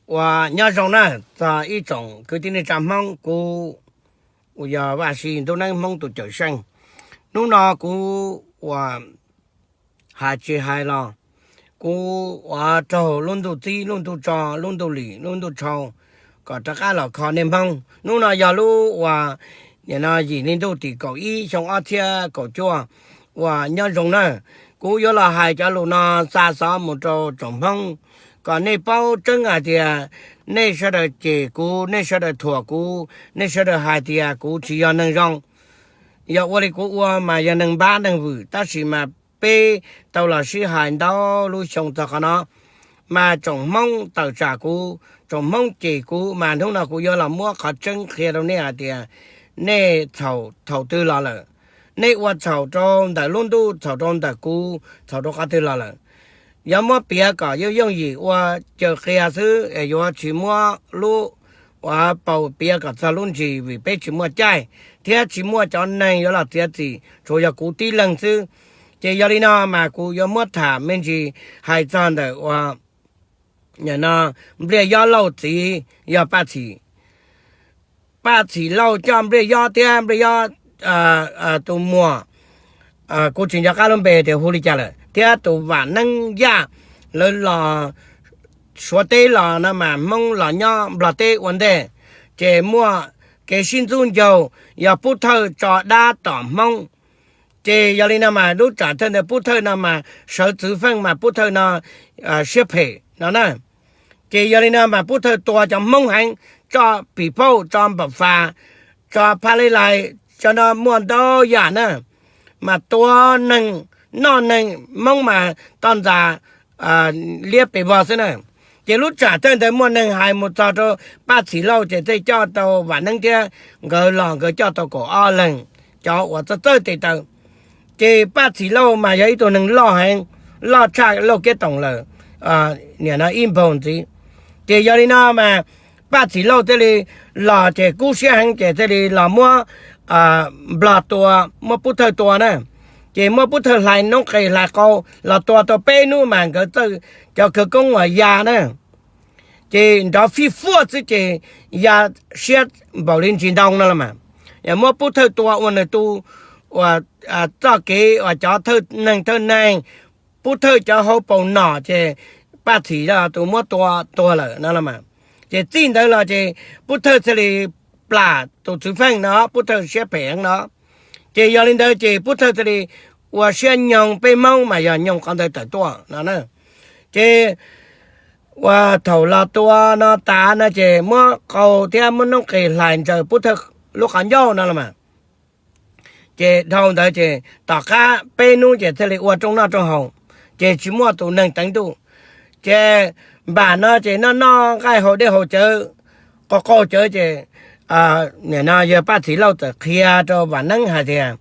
Uas nyob zoo na, txog ib tsoom kwv tij neej tsa Hmoob, kuv uas yog Vaj Siv Ntuj Neeb Hmoob tus cawm seej. Hnub no kuv uas hais tsis hais los kuv uas raug lub ntuj txib, lub ntuj tso, lub ntuj lim, lub ntuj tshau kom rov qab los kho nej Hmoob. Hnub no yog lub uas nim no yim hli ntuj tim kaum ib xyoo ob txhiab kaum cuaj uas nyob zoo na. Kuv yuav los hais cov lus no xa xov mus rau tsoom Hmoob kom nej paub tseeb hais tias nej sawv daws cem kuv, nej sawv daws thuam kuv, nej sawv daws hais tias kuv tsis yog neeg zoo. Yog ua li kuv ua mas yog neeg npab neeg vwm, tab sis mas peb tau los sib hais ntau lub xyoo txog qhov no, mas tsoom Hmoob tawm tsam kuv, tsoom Hmoob cem kuv, mas hnub no kuv yuav los muab qhov tseeb qhia rau nej hais tias nej txhaum thaum twg los lawm. Nej ua txhaum rau ntawm lub ntuj, txhaum rau ntawm kuv, txhaum rau qhov twg los lawm. Yuav muab piav kom yooj yooj yim ua caw qia xwb, yuav tsis muab lub uas paus piav kom txog lub ntsis, vim peb tsis muaj caij thiab tsis muaj cov neeg yuav los txiav txim, tsuas yog kuv tib leeg xwb. Ces yog li no mas kuv yuav muab tham me ntsis hais txog ntawm uas no Npliaj Yob Lauj txiv yog Paj Txhim. Paj Txhim Lauj coj Npliaj Yob thiab Npliaj Yob tus muam, kuv tsis nco qab lub npe tias hu li cas lawm, thiab tus Vam Neeb Yaj, lawv los Suav teb los no mas Hmoob los nyob Nplog teb ua ntej, ces muaj kev sib ntxub ncaug, yog Pub Thawj tso dab tom Hmoob. Ces yog li no mas lub tsam thawj ntawd Pub Thawj no mas sawv txwv feej mas Pub Thawj no siab phem no na. Ces yog li no mas Pub Thawj tua cov Hmoob heev, tso pim pauj, tso npam fas, tso phaj lej lais, tso no muaj ntau yam na, mas tua neeg, noj neeg, Hmoob mas toj ntxas liab pes vog xwb na. Ces lub tsam thawj ntawd muaj neeg hais mus txog rau Paj Txhim Lauj ces thiaj coj tau Vam Neeb thiab nkawd los, nkawd coj tau kaum ob leeg cov uas txawj txawj tes taw. Ces Paj Txhim Lauj mas yog ib tug neeg loj heev, loj tshaj Lauj Kiab Toom lawm, nim no ib npaug ntxiv. Ces yog li no mas Paj Txhim Lauj thiaj li los ces kub siab heev ces thiaj li los muab Nplog tua, muab Pub Thawj tua na. Ces muab Pub Thawj hlais noob qes hlais qau los tua tau peb hnub mas nkawd txawj cov khawv koob uas ya na. Ces nrov fij fuaj xwb ces ya siab npaum li ntsis ntoo no los mas. Yog muab Pub Thawj tua ua nws tu uas txoj kev uas cov thawj neeg thawj neeg, Pub Thawj cov hauv paus nom ces Paj Txhim tus muab tua tuag lawm no los mas. Ces txij ntawd los ces Pub Thawj thiaj li plam tus txwv feej no, Pub Thawj siab phem heev no. Ces yog li ntawd ces Pub Thawj thiaj li ua siab nyoog peb Hmoob mas yog nyoog qhov ntawd tawm tuaj no na. Ces uas thaum los tua no tas no ces muab qau thiab muab noob qes hlais ntsaws Pub Thawj lub qhov ncauj no los mas. Ces dhau ntawd ces tom qab peb hnub ces thiaj li ua rooj noj rooj haus, ces tsis muaj tus neeg teev ntuj. Ces npam no ces noj noj nqaij haus dej haus cawv, qaug qaug cawv ces nim no yawg Paj Txhim Lauj txawm qhia rau Vam Neeb hais tias,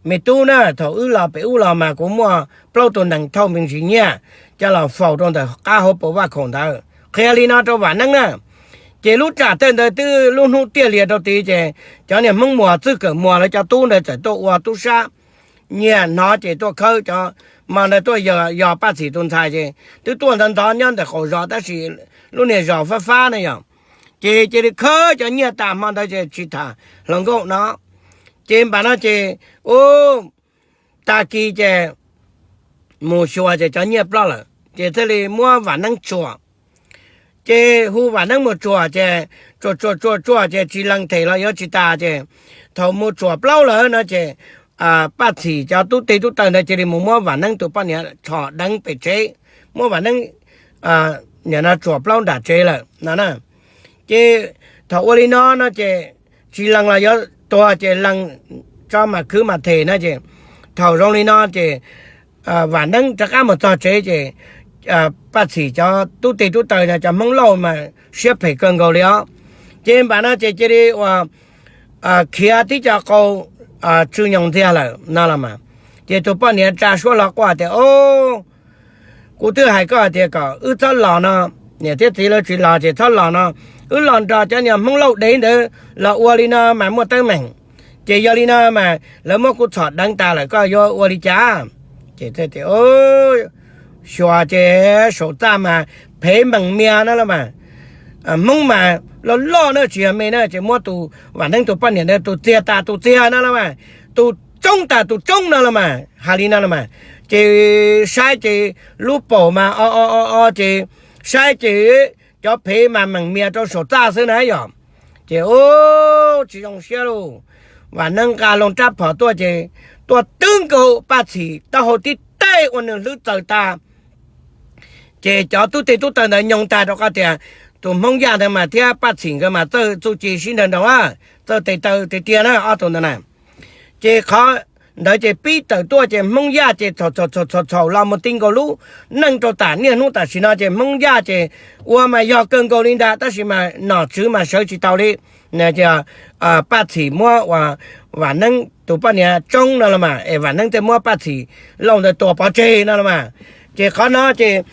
me tub na, thaum wb los pem ub los mas kuv muaj plaub tug nees thauj me ntsis nyiaj coj los faus rau ntawm qab hauv paus vaj khaum ntawd. Qhia li no rau Vam Neeb na. Ces lub tsam thawj ntawd twb lub hnub tiaj lias rau tid ces cov niag Hmoob Muas Txwj Kawm Muas lawv cov tub ntawd txawm tuaj ua tub sab, nyiag hnov ces tuaj khawb cov, hmo ntawd tuaj yos Paj Txhim tus ntxhais ces twb tuaj ntxov ntxov nyob ntawm qaum zos tab sis lub niag zos fab fab na yog. Ces cia li khawb cov nyiaj tas hmo ntawd ces tsis tham hluas nkauj no. Ces npam no ces ub, tag kis ces mus xyuas ces cov nyiaj ploj lawm ces thiaj li muab Vam Neeb tsuam. Ces hu Vam Neeb mus tsuam ces tsuam tsuam tsuam tsuam ces tsis lees them los yuav tsis tas ces thaum mus tsuam plaub lawm no ces Paj Txhim cov tub teg tub taw ntawd cia li mus muab Vam Neeb tus poj niam tshom deev pem tsev, muab Vam Neeb nim no tsuam plaub nram tsev lawm no na. Ces thaum ua li no no ces tsis lees los yuav tuag ces lees tso mam khwv mam them no ces thaum zoo li no ces Vam Neeb rov qab mus txog tsev ces Paj Txhim cov tub teg tub taw no cov Hmoob Lauj mas siab phem kawg nkaus li os. Ces npam no ces cia li uas khiav tib co qau tsw nyoos ntxiag lawm no los mas. Ces tus poj niam tsa suab hlo quaj tias, o, kuv twb hais koj hais tias kom wb txhob los no, niam thiab txiv lawv tsis los ces txhob los no, wb los nrog cov niag Hmoob Lauj dev ntawd los ua li no mas muaj teeb meem. Ces yog li no mas lawv muab kuv txhom deev tas lawm koj yuav ua li cas? Ces xyuas ces saum txaj mas phev meem mias no los mas. Hmoob mas loj loj na, tsis yog me na, ces muab tus Vam Neeb tus poj niam ntawd tus txiag tas tus txiag no los mas, tus tsoob tas tus tsoob no los mas, hais li no los mas. Ces saib ces lub paum mas o o o o ces saib ces cov phev mas meem mias rau saum txaj xwb na yom. Ces ub, tsis zoo siab lauj, Vam Neeb nqa loo rab phom tuaj ces tuaj twb nkaus Paj Txhim taub hau tib teg ua nws hlwb txaws tas. Ces cov tub teg tub taw ntawd nyoog tag rau qhov tias tus Hmoob Yaj ntawd mas thiab Paj Txhim nkawd mas txawj txuj ci sib nrawg nroos, txawj tes taw tiag tiag na ob tug ntawd na. Ces qhov ntawd ces pib tawm tuaj ces Hmoob Yaj ces txhaum txhaum txhaum txhaum los mus ti nkaus lub neej rau tam niaj hnub tam sim no ces Hmoob Yaj ces ua mas yog kawg nkaus li ntag tab sis mas nom tswv mas sawv tsis tau li. Paj Txhim muab Vam Neeb tus poj niam tsoob no los mas es Vam Neeb thiaj muab Paj Txhim Lauj ntawd tua pov tseg no los mas. Ces qhov no ces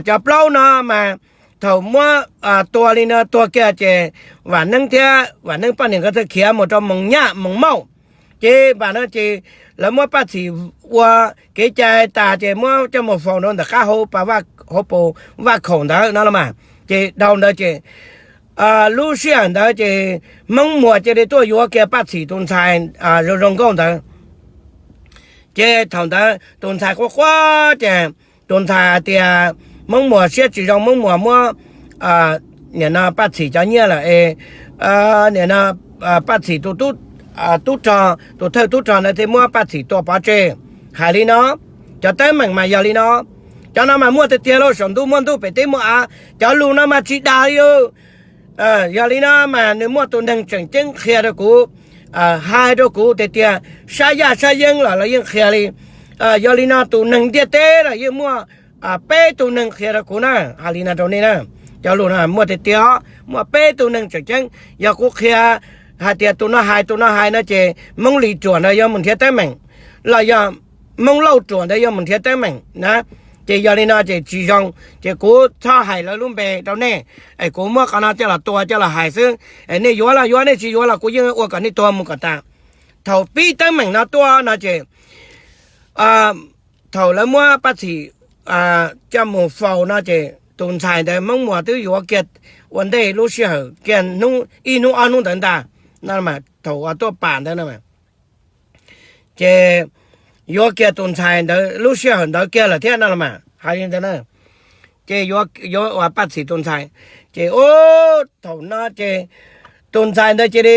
cov plaub no mas thaum muab tua li no tuag kiag ces Vam Neeb thiab Vam Neeb poj niam nkawd thiaj khiav mus rau Moos Nyaj Moos Mauj. Ces npam no ces lawv muab Paj Txhim ua kev cai tas ces muab coj mus faus rau ntawm qab hauv pas, hauv paus vaj khaum ntawd no los mas. Ces dhau ntawd ces lub sij hawm ntawd ces Hmoob Muas cia li tuaj yuav kiag Paj Txhim tus ntxhais zoo zoo nkauj ntawd. Ces thaum ntawd tus ntxhais quaj quaj ces tus ntxhais hais tias, Hmoob Muas siab tsis zoo, Hmoob Muas muab nim no Paj Txhim cov nyiaj lawm es nim no Paj Txhim tus tub rog, tus thawj tub rog ntawd thiaj muab Paj Txhim tua pov tseg. Hais li no, cov teeb meem mas yog li no, cov no mas muaj tiag tiag lauj, saum ntuj muaj ntuj pem teb muaj av, cov lus no mas tsis dag li. Yog li no mas nws muaj tus neeg tseem ceeb qhia rau kuv, hais rau kuv tiag tiag, sab yaj sab yeeb los lawv yeej qhia li. Yog li no tus neeg ntiaj teb los yeej muaj peb tug neeg qhia rau kuv na, hais li no rau nej na. Cov lus no muaj tiag tiag, muaj peb tug neeg tseem ceeb. Yog kuv qhia hais tias tus no hais tus no hais no ces Hmoob Lis ruam ntawd yuav mus nrhiav teeb meem, los yog Hmoob Lauj ruam ntawd yuav mus nrhiav teeb meem na. Ces yog li no ces tsis zoo, ces kuv txhob hais lawv lub npe rau nej, es kuv muab qhov no coj los tua coj los hais xwb. Nej yuav los yuav, nej tsis yuav los kuv yeej ua kom nej tuag mus kom tas. Thaum pib teeb meem no tuaj no ces thaum lawv muab Paj Txhim coj mus faus no ces tus ntxhais ntawd Hmoob Muas twb yuav kiag ua ntej lub sij hawm kiag ib hnub ob hnub ntawd ntag, thaum uas tuaj pam ntawd no. Ces yuav kiag tus ntxhais ntawd lub sij hawm ntawd kiag lawm thiab no los mas, hais li ntawd na. Ces yuav ua Paj Txhim tus ntxhais, ces ub thaum no ces tus ntxhais ntawd cia li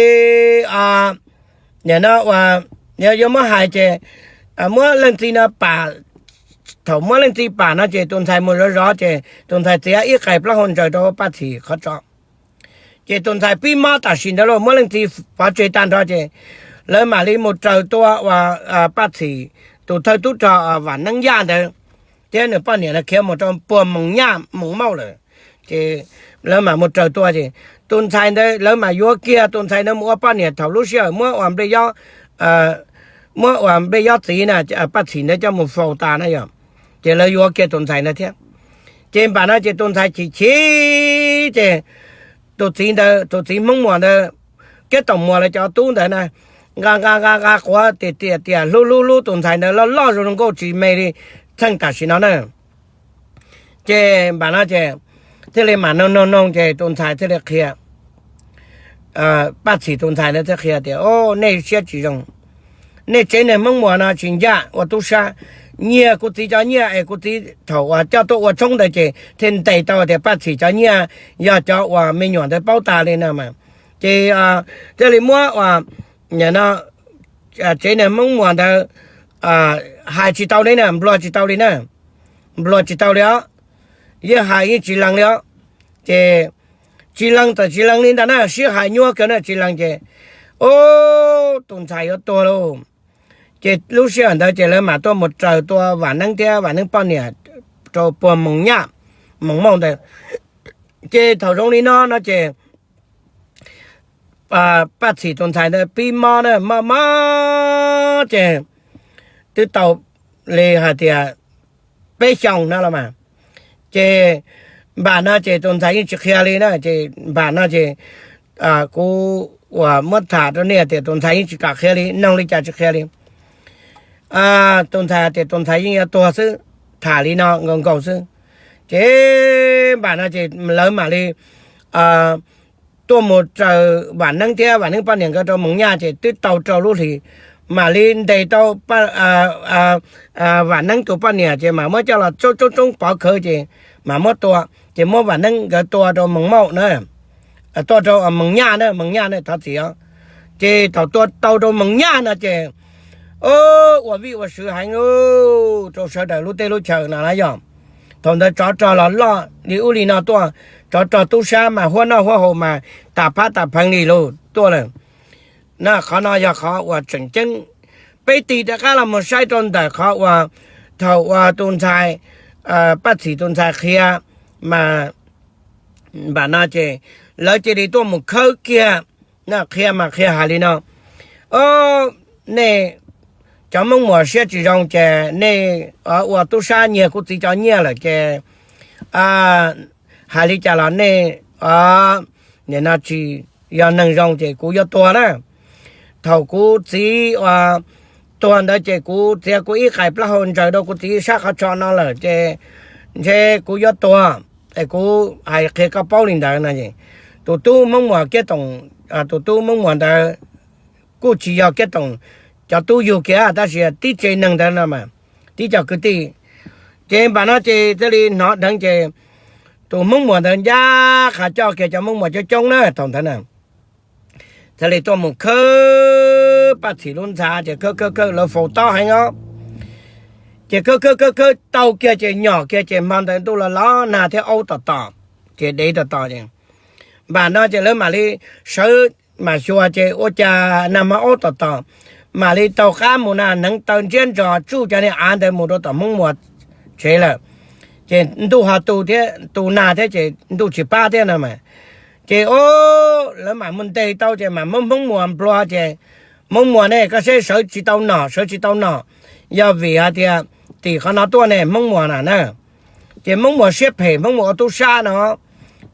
nim no ua, yuav muab hais ces muab leej txiv no pam. Thaum muab leej txiv pam no ces tus ntxhais mus zov zov ces tus ntxhais txiav ib qais plaub hau ntsaws rau Paj Txhim qhov tso. Ces tus ntxhais pib mob tam sim ntawd los muab leej txiv pov tseg tag nrho ces lawv mam li mus raws tua uas Paj Txhim tus thawj tub rog Vam Neeb Yaj ntawd thiab nws poj niam no khiav mus rau puag Moos Nyaj Moos Mauj lawm. Ces lawv mam mus raws tua ces tus ntxhais ntawd lawv mam yuav kiag tus ntxhais ntawd mus ua poj niam thaum lub sij hawm muab ua nplej yob, muab ua nplej yob txiv na, Paj Txhim ntawd coj mus faus tas na yom. Ces lawv yuav kiag tus ntxhais ntawd thiab. Ces npam no ces tus ntxhais chim chim ces tus txiv ntawd, tus txiv Hmoob Muas ntawd, Kiab Toom Muas lawv cov tub ntawd na, nqa nqa nqa nqa quav tias tias tias hlub hlub hlub tus ntxhais ntawd loj loj zoo zoo nkauj tsis me li txheej tam sim no na. Ces npam no ces thiaj li mam noog noog noog ces tus ntxhais thiaj li qhia, Paj Txhim tus ntxhais ntawd thiaj qhia tias, O, nej siab tsis zoo, nej tsev neeg Hmoob Muas no tsis ncaj ua tub sab. Nyiag kuv txiv cov nyiaj es kuv txiv thaum uas coj tuaj ua tshoob ntawd ces thiaj ntes tau tias Paj Txhim cov nyiaj yog cov uas me nyuam ntawd paub tas li no mas. Ces thiaj li muab ua, no, tsev neeg Hmoob Muas ntawd hais tsis tau li na, nplua tsis tau li na, nplua tsis tau li os, yeej hais yeej tsis lees li os. Ces tsis lees txawm tsis lees li ntag na, sib hais nyuaj kawg na tsis lees ces, o, tus ntxhais yuav tuag lauj. Ces lub sij hawm ntawd ces lawv mam tuaj mus raws tua Vam Neeb thiab Vam Neeb poj niam rau puag Moos Nyaj, Moos Mauj ntawd. Ces thaum zoo li no no ces Paj Txhim tus ntxhais ntawd pib mob na, mob mob ces twb tau li hais tias peb xyoos no los mas. Ces npam no ces tus ntxhais yeej tsis qhia li na, ces npam no ces kuv uas muab tham rau nej tias tus ntxhais yeej tsis kam qhia li, noog li cas tsis qhia li. Tus ntxhais tias tus ntxhais yeej yuav tuag xwb, tham li no nkaus nkaus xwb. Ces npam no ces lawv mam li tuaj mus raws Vam Neeb thiab Vam Neeb poj niam nkawd rau Moos Nyaj ces twb tau rau lub hlis, mam li ntes tau Vam Neeb tus poj niam ces mam muab coj los tsoob tsoob tsoob pov khawv ces mam muab tua, ces muab Vam Neeb nkawd tua rau Moos Mauj na, tua rau Moos Nyaj na, Moos Nyaj na thov txim os. Ces thaum tua tau rau Moos Nyaj no ces ua vij ua sw heev rau sawv daws lub teb lub chaws no na yog. Thaum ntawd tsov rog los loj li ub li no tuaj, tsov rog tub sab mas huab noj huab haus mas tas phab tas pheev li lus tuaj lawm. Na qhov no yog qhov uas tseem ceeb. Peb tig rov qab los mus saib rau ntawm qhov uas thaum uas tus ntxhais, Paj Txhim tus ntxhais qhia mas npam no ces lawv cia li tuaj mus khawb kiag. Qhia mas qhia hais li no, o, nej cov Hmoob Muas siab tsis zoo ces nej ua tub sab nyiag kuv txiv cov nyiaj lawm ces hais li cas los nej nim no tsis yog neeg zoo ces kuv yuav tuag na. Thaum kuv txiv ua tuag ntawd ces kuv txiav kuv ib qais plaub hau ntsaws rau kuv txiv sab qhov tso no lawm ces ntshe kuv yuav tuag. Es kuv hais qhia koj paub li ntawd no. Tus tub Hmoob Muas Kiab Toom, tus tub Hmoob Muas ntawd kuj tsis yog Kiab Toom cov tub yug kiag tab sis tib tsev neeg ntawd no mas, tib co kwv tij. Ces npam no ces thiaj li hnov dheev ces tus Hmoob Muas ntawd ncaj qha coj kiag cov Hmoob Muas coob coob na thaum ntawd na, thiaj li tuaj mus khawb Paj Txhim lub ntxa ces khawb khawb khawb lawv faus tob heev os. Ces khawb khawb khawb khawb tau kiag ces nyom kiag ces hmo ntawd ntuj los los nag thiab aub tom tom, ces dev tom tom ces npam no ces lawv mam li sawv mam xyuas ces ua cas nag hmo aub tom tom, mam li taug qab mus na hneev taw ntsiab ntsos tsuj cov niag av ntawd mus rau tom Hmoob Muas tsev lawm. Ces ntuj ho tu thiab, tu nag thiab ces ntuj tsis pab thiab no mas. Ces o, lawv mam mus ntes tau ces mam muab Hmoob Muas nplua ces, Hmoob Muas ne, koj saib sawv tsis tau nom, sawv tsis tau nom, yog vim hais tias tim qhov no tuaj ne Hmoob Muas na na. Ces Hmoob Muas siab phem, Hmoob Muas ua tub sab no.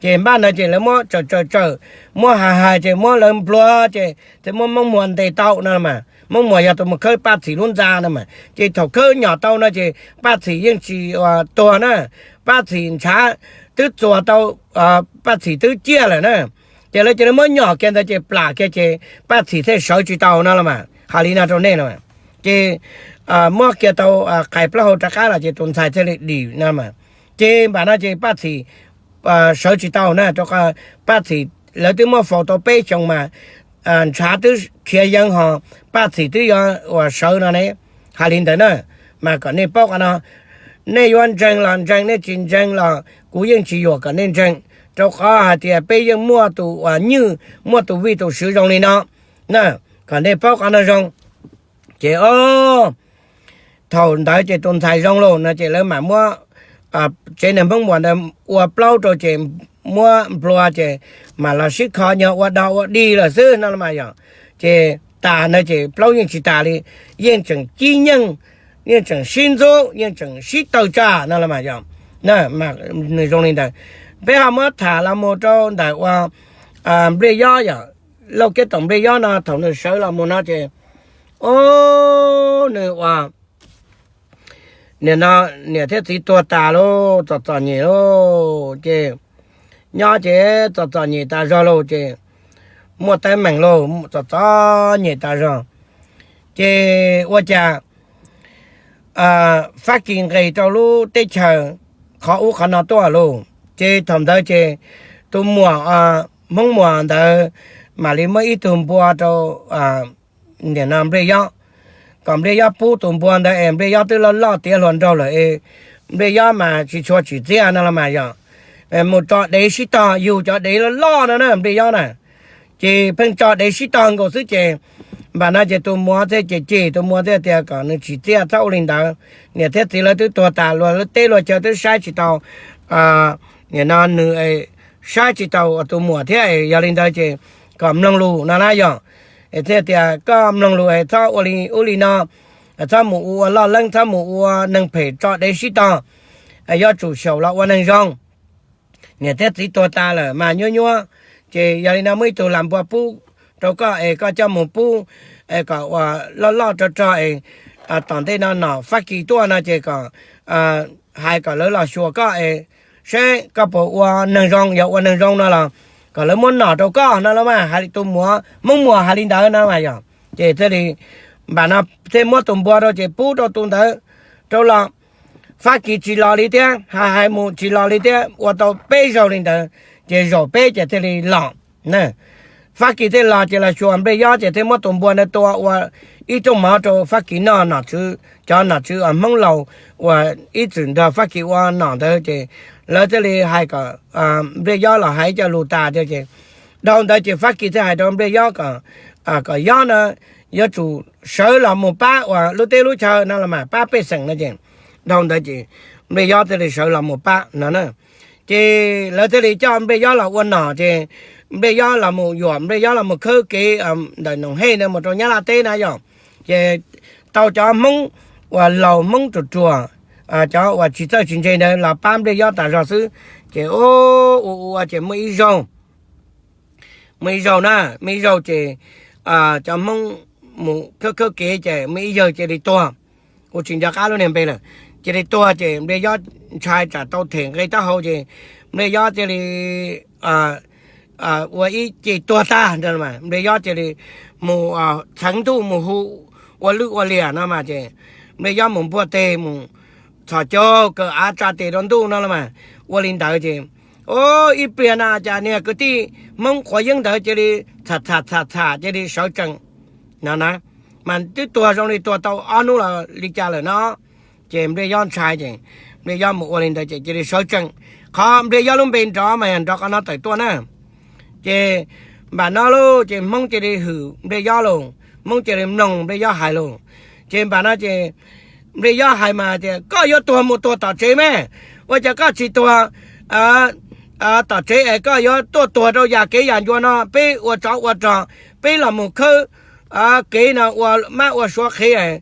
Ces npaj no ces lawv muab tsawm tsawm tsawm, muab hais hais ces muab lawv nplua ces thiaj muab Hmoob Muas ntes tau no mas. Hmoob Muas yog tus mus khawb Paj Txhim lub ntxa no mas. Ces thaum khawb nyom tau no ces Paj Txhim yeej tsis tuag na. Paj Txhim ntshav twb txuas tau, Paj Txhim twb ciaj lawm na. Ces lawv cia li muab nyom kiag ntawd ces plam kiag ces Paj Txhim thiaj sawv tsis tau no los mas, hais li no rau nej no. Ces muab kiag tau qais plaub hau rov qab los ces tus ntxhais thiaj li dim no mas. Ces npam no ces Paj Txhim sawv tsis tau na, rau qhov Paj Txhim lawv twb muab faus tau peb xyoos mas ntshav twb khiav yeeb ho Paj Txhim twb yuav uas sawv no ne. Hais li ntawd na, mas kom nej paub qhov no. Nej yuav ntseeg los ntseeg, nej tsis ntseeg los kuv yeej tsis yuam kom nej ntseeg, rau qhov hais tias peb yeej muaj tus uas nywj, muaj tus vij tus sw zoo li no na. Kom nej paub qhov no zoo. Ces o, thaum ntawd ces tus ntxhais zoo lauj no ces lawv mam muab tsev neeg Hmoob Muas ntawd ua plaub rau ces muab nplua ces mam los sib kho nyo ua dog ua dig lawm xwb no los mas yog. Ces tas ntawd ces plaub yeej tsis tas li, yeej tseem cib nyeej, yeej tseem sib ntxub, yeej tseem sib tawg tsam no los mas yog. Nws zoo li ntawd. Peb ho muab tham los mus rau ntawm ua Npliaj Yob yom, Lauj Kiab Toom Npliaj Yob no thaum nws sawv los mus no ces o, nws ua nim no niam thiab txiv tuag tas lauj, txom txom nyem lauj ces nyob ces txom txom nyem tas zog lauj ces muaj teeb meem lauj, txom txom nyem tas zog. Ces ua cas Fab Kis nqis rau lub teb chaws qhov ub qhov no tuaj lauj. Ces thaum ntawd ces tus muam Hmoob Muas ntawd mam li muab ib tug npua rau nim no Npliaj Yob, kom Npliaj Yob pub tus npua ntawd es Npliaj Yob twb loj loj tiav hluas nraug lawm es Npliaj Yob mas tsis tshua tsim txiaj no los mas yog. Mus tso dev sib tog, yug cov dev loj loj no na Npliaj Yob na. Ces pheej tso dev sib tog nkaus xwb ces npam no ces tus muam thiaj cem cem, tus muam thiaj tias kom nws tsim txiaj txhob ua li ntawd, niam thiab txiv lawv twb tuag tas, luag lub teb luag chaw twb saib tsis tau, nim no nws saib tsis tau tus muam thiab, yog li ntawd ces kom mloog lus no na yog. Thiaj tias koj mloog lus es txhob ua li ub li no, txhob mus ua ua loj leeb, txhob mus ua neeg phem tso dev sib tog, yuav tsum xyaum los ua neeg zoo. Niam thiab txiv tuag tas lawm mas nyuab nyuab, ces yog li no muaj ib tug lam npua pub rau koj es koj coj mus pub es kom ua loj loj rog rog es tom ntej no nom Fab Kis tuaj no ces kom hais kom lawv los xyuas koj es seb koj puas ua neeg zoo, yog ua neeg zoo no los kom lawv muab nom rau koj no los mas, hais li tus muam Hmoob Muas hais li ntawd no mas yog. Ces thiaj li npam no thiaj muab tus npua rau ces pub rau tus ntawd rau los. Fab Kis tsis los li thiab, hais hais mus tsis los li thiab, ua tau peb zaug li ntawd, ces zaum peb ces thiaj li los. Fab Kis thiaj los ces los xyuas Npliaj Yob ces thiaj muab tus npua ntawd tua ua ib rooj mov rau Fab Kis noj, nom tswv, cov nom tswv uas Hmoob laus uas ib txwm nrog Fab Kis ua nom ntawd ces lawv thiaj li hais kom Npliaj Yob los hais ib co lus tas thiab ces dhau ntawd ces Fab Kis thiaj hais rau Npliaj Yob kom, kom Yob no yuav tsum sawv los mus pab uas lub teb lub chaw no los mas pab pej xeem no ces dhau ntawd ces Npliaj Yob thiaj li sawv los mus pab no na. Ces lawv thiaj li coj Npliaj Yob los ua nom ces Npliaj Yob los mus yuam, Npliaj Yob los mus khawb kev ntawm Noom Hej ntawd mus rau Nyab Laj teb na yog. Ces tau cov Hmoob uas laus Hmoob ruam ruam, cov uas tsis txawj tsis ntse ntawd los pab Npliaj Yob tas zog xwb. Ces ua ua ces muaj ib zaug, muaj ib zaug na, muaj ib zaug ces cov Hmoob mus khawb khawb kev ces muaj ib yawg cia li tuag. Kuv tsis nco qab lub niag npe lawm. Cia li tuag ces Npliaj Yob ntshai tsam tau them nqe taub hau ces Npliaj Yob cia li ua ib ce tuag tag ntag. Npliaj Yob cia li mus txheev ntuj mus hu ua lwj ua liam no mas ces Npliaj Yob mus npuaj teg mus txhos caug kaw av tsa tes rau ntuj no los mas. Ua li ntawd ces ib pliag no cas niag kwv tij Hmoob quav yeeb ntawd cia li txham txham txham txham cia li sawv tsees no na, mas twb tuag zoo li tuag tau ob hnub los li cas lawm no. Ces Npliaj Yob ntshai ces Npliaj Yob mus ua li ntawd ces cia li sawv tsees. Qhov Npliaj Yob lub npe nrov mas yog nrov qhov no tawm tuaj na. Ces npam no lauj ces Hmoob cia li hwm Npliaj Yob lauj, Hmoob cia li mloog Npliaj Yob hais lauj. Ces npam no ces Npliaj Yob hais mas tias koj yuav tuag mus tuag tom tsev me, ua cas koj tsis tuag tom tsev es koj yuav tuaj tuag rau yam kev yam ncua no, peb ua tsov ua rog, peb los mus khawb kev no ua mab ua suav qhev,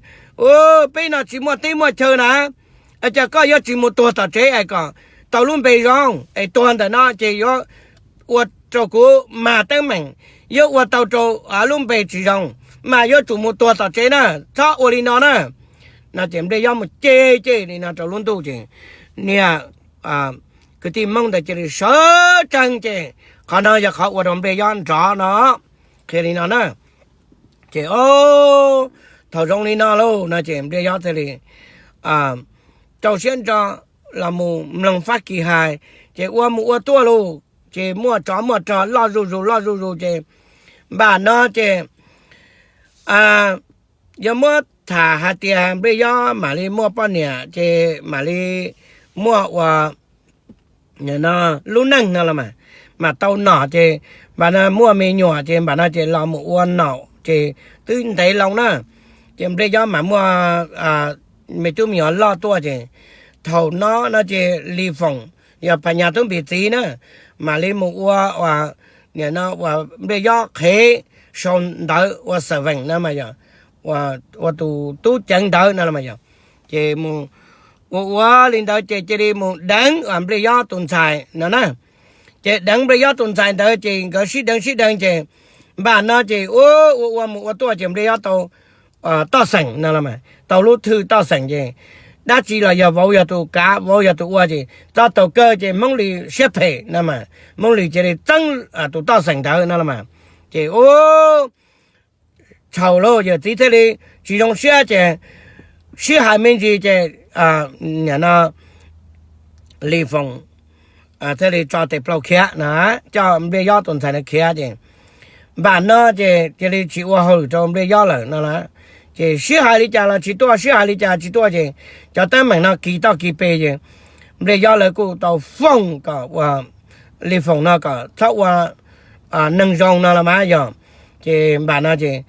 peb no tsis muaj teb muaj chaw na, cas koj yuav tsis mus tuag tom tsev es kom tau lub npe zoo es tuag ntawm no ces yuav ua rau kuv mag teeb meem, yuav ua tau rau lub npe tsis zoo, mas yuav tsum mus tuag tom tsev na, txhob ua li no na. No ces Npliaj Yob mus ceg ceg li no rau lub ntuj ces niag kwv tij Hmoob ntawd cia li sawv tsees ces qhov no yog qhov ua rau Npliaj Yob nrov no, qhia li no na. Ces o, thaum zoo li no lauj no ces Npliaj Yob thiaj li rau siab ntso los mus mloog Fab Kis hais, ces ua mus ua tuaj lauj, ces muaj tsov muaj rog loj zuj zus loj zuj zus ces npam no ces yog muab tham hais tias Npliaj Yob mam li muaj poj niam ces mam li muaj ua lub neej no los mas, mas tau nom ces npam no muaj me nyuam ces npam no ces los mus ua nom ces twb ntev loo na. Ces Npliaj Yob mas muaj me tub me nyuam loj tuaj ces thaum no no ces Lis Foom yog Phas Nyas tub npis txiv na, mam li mus ua ua, nim no ua Npliaj Yob qhev sau ntawv ua xawm veem no mas yog ua tus tub ceev ntawv no los mas yog. Ces mus ua ua li ntawd ces cia li mus deev Npliaj Yob tus ntxhais no na. Ces deev Npliaj Yob tus ntxhais ntawd ces nkawd sib deev sib deev ces npam no ces ua ua ua mus ua tuaj ces Npliaj Yob tau toj xeem no los mas, tau lub thwj toj xeem ces dab tsi los yog vauv yog tus kav vauv yog tus ua ces txog thaum kawg ces Hmoob Lis siab phem no mas Hmoob Lis cia li txeeb tus toj xeem ntawd no los mas. Ces ua txhaum lauj, yawm txiv thiaj li tsis zoo siab ces sib hais me ntsis ces nim no Lis Foom thiaj li tso tes plaus khiav no, coj Npliaj Yob tus ntxhais no khiav ces npam no ces cia li tsis ua hauj lwm rau Npliaj Yob lawm no las. Ces sib hais li cas los tsis tuaj, sib hais li cas tsis tuaj ces cov teeb meem no kis toj kis pes ces Npliaj Yob lawv kuj tau foom kom ua Lis Foom no kom txhob ua neeg zoo no los mas yog. Ces npam no ces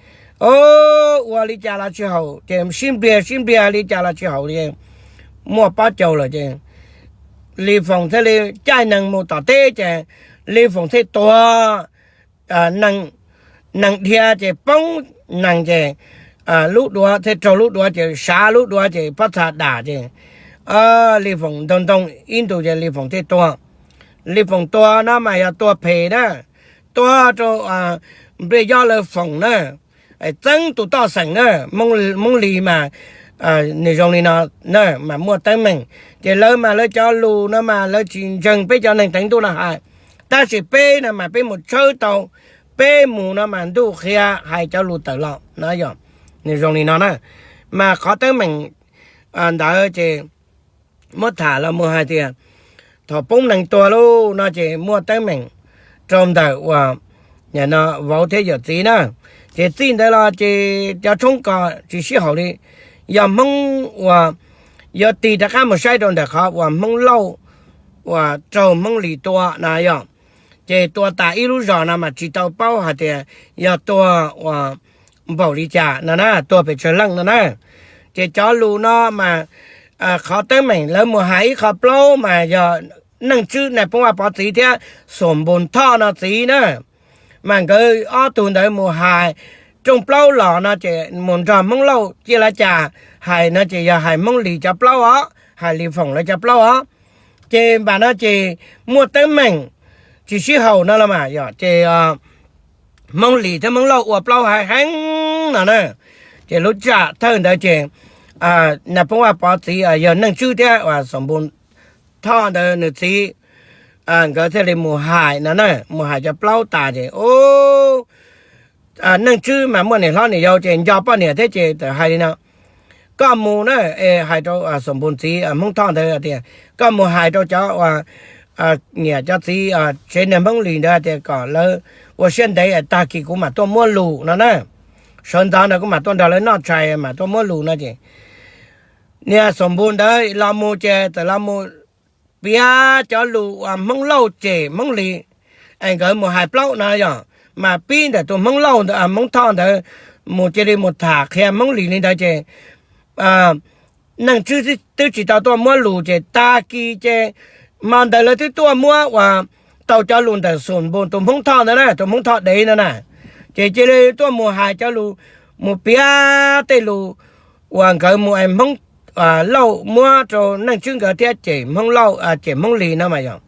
ua li cas los tsis haum ces sib npliag sib npliag li cas los tsis haum li, muaj pob caus lawm ces Lis Foom thiaj li caij nees mus tom teb ces Lis Foom thiaj tuag nees dhia ces poob nees ces lub duav thiaj raug lub duav ces sav lub duav ces pob txha dam ces Lis Foom ntoog ntoog ib ntus ces Lis Foom thiaj tuag. Lis Foom tuag no mas yog tuag phem na, tuag rau Npliaj Yob lawv foom na, txeeb tus toj xeem na, Hmoob Lis mas nws zoo li no na mas muaj teeb meem. Ces lawv mas lawv cov lus no mas lawv tsis ntseeg peb cov neeg teev ntuj no hais, Tab sis peb no mas peb mus tshawb tau, peb mus no mas ntuj qhia hais cov lus tawm los no yog, nws zoo li no na. Mas qhov teeb meem ntawd ces muab tham los mus hais tias thaum poob neeg tuag lauj no ces muaj teeb meem rau ntawm uas vauv thiab yawm txiv na. Ces txij ntawd los ces cov tshoob kos tsis sib haum li. Yog Hmoob uas yuav tig rov qab mus saib rau ntawm qhov uas Hmoob Lauj uas raug Hmoob Lis tua na yog, ces tua tas ib lub zos no mas tsis tau paub hais tias yog tuag uas npaum li cas no na, tuag pes tsawg leej no na. Ces cov lus no mas qhov teeb meem lawv mus hais ib qho plaub mas yog Neej Tswb Nais Phoo Vaj Pov txiv thiab Xum Npus Thoj no txiv na. Mas nkawd ob tug ntawd mus hais rooj plaub los no ces mus nrog Hmoob Lauj ciaj lav cas hais no ces yog hais Hmoob Lis cov plaub os, hais Lis Foom lawv cov plaub os. Ces npam no ces muaj teeb meem tsis sib haum no los mas yog ces Hmoob Lis thiab Hmoob Lauj ua plaub haiv heev no na. Ces lub tsam thawj ntawd ces Nais Phoo Vaj Pov txiv yog Neej Tswb thiab Xum Npus Thoj ntawd nws txiv, nkawd thiaj li mus hais no na, mus hais cov plaub tas ces Neej Tswb mas muaj niam hlob niam yau ces nco poj niam thiab ces txawm hais li no, koj mus na, hais rau Xum Npus txiv Hmoob Thoj ntawd tias koj mus hais rau cov uas niam cov txiv tsev neeg Hmoob Lis ntawd tias kom lawv ua siab ntev tag kis kuv mam tuaj muab lus no na. Sawv ntxov ntawd kuv mam tuaj nrog lawv noj tshais mam tuaj muab lus no ces niag Xum Npus ntawd los mus ces txawm los mus piav cov lus uas Hmoob Lauj cem Hmoob Lis, es nkawd mus hais plaub no yog, mas pib ntawm tus Hmoob Lauj ntawd, Hmoob Thoj ntawd mus cia li mus tham qhia Hmoob Lis li ntawd ces Neej Tswb twb tsis tau tuaj muab lus ces tag kis ces hmo ntawd lawv twb tuaj muab uas tau cov lus ntawm Xum Npus tus Hmoob Thoj ntawd na, tus Hmoob Thoj dev ntawd na, ces cia li tuaj mus hais cov lus, mus piav tej lus uas nkawd mus es Hmoob Lauj muab rau Neej Tswb nkawd thiab cem Hmoob Lauj, cem Hmoob Lis no mas yog.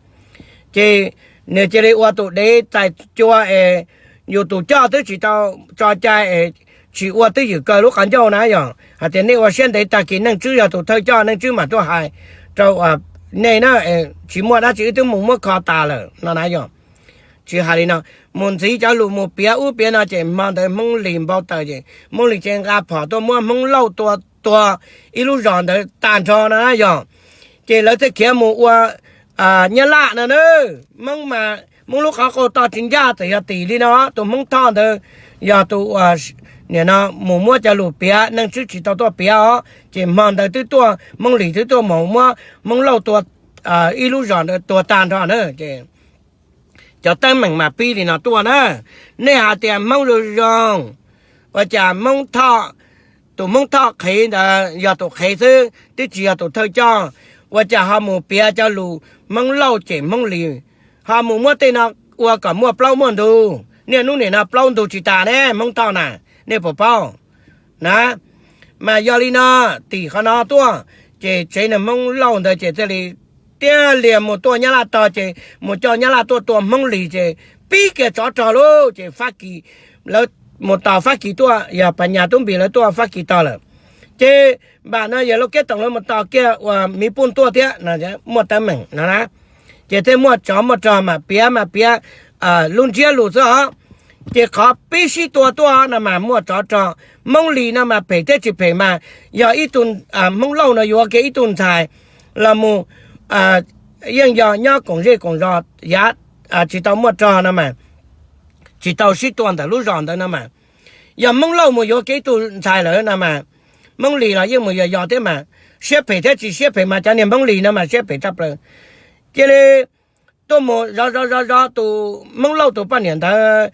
Ces nws cia li ua tus dev txais cua es yus tus coj twb tsis tau tso cai es tsis ua twj ywm kaw lub qhov ncauj na yog, hais tias nej ua siab ntev tag kis Neej Tswb yog tus thawj coj, Neej Tswb mam tuaj hais rau nej na, tsis muaj dab tsi wb twb mus muab kho tas lawm no na yog. Tsis hais li no, mus ntxiv cov lus mus piav ub piav no ces hmo ntawd Hmoob Lis npau taws ces Hmoob Lis ces nqa phom tuaj muab Hmoob Lauj tua tuag ib lub zos ntawd tag nrho no na yog. Ces lawv thiaj khiav mus ua Nyab Laj no na. Hmoob mas Hmoob lub qhov qau to tsis ncaj txawm yog tim li no, tus Hmoob Thoj ntawd yog tus uas nim no mus muab cov lus piav, Neej Tswb tsis tau tuaj piav os, ces hmo ntawd twb tuaj Hmoob Lis twb tuaj mus muab Hmoob Lauj tua ib lub zos ntawd tuag tag nrho na. Ces cov teeb meem mas pib li no tuaj na. Nej hais tias Hmoob zoo zoo, ua cas Hmoob Thoj, tus Hmoob Thoj qhev ntawd yog tus qhev xwb twb tsis yog tus thawj coj, ua cas ho mus piav cov lus Hmoob Lauj cem Hmoob Lis, ho mus muab tej no ua kom muaj plaub muaj ntug, niaj hnub nim no plaub ntug tsis tas ne Hmoob Thoj na, nej puas paub na? Mas yog li no, tim qhov no tuaj, ces tsev neeg Hmoob Lauj ntawd ces thiaj li tiag lias mus tuaj Nyab Laj tog ces mus coj Nyab Laj tuaj tua Hmoob Lis ces pib kiag tsov rog lauj, ces Fab Kis, lawv mus tos Fab Kis tuaj, yog Pas Nyas Tub Npis lawv tuaj Fab Kis tog lawm. Ces npam no yog Lauj Kiab Toom lawv mus tos kiag uas Miv Puj tuaj thiab, muaj teeb meem no na. Ces thiaj muaj tsov muaj rog mas piav mas piav lub ntsiab lus xwb os. Ces qhov pib sib tua tuaj no mas muaj tsov rog. Hmoob Lis no mas phem thiab tsis phem mas yog ib tug, Hmoob Lauj no yuav kiag ib tug ntxhais los mus, yeej yog nyob koom zej koom zos yav tsis tau muaj rog no mas, tsis tau sib tua ntawm lub zos ntawd no mas, yog Hmoob Lauj mus yuav kiag ib tug ntxhais lawm no mas, Hmoob Lis los yeej mus yos yos thiab mas, siab phem thiab tsis siab phem mas cov niag Hmoob Lis no mas siab phem tshaj plaws. Cia li tuaj mus zov zov zov zov tus Hmoob Lauj tus poj niam ntawd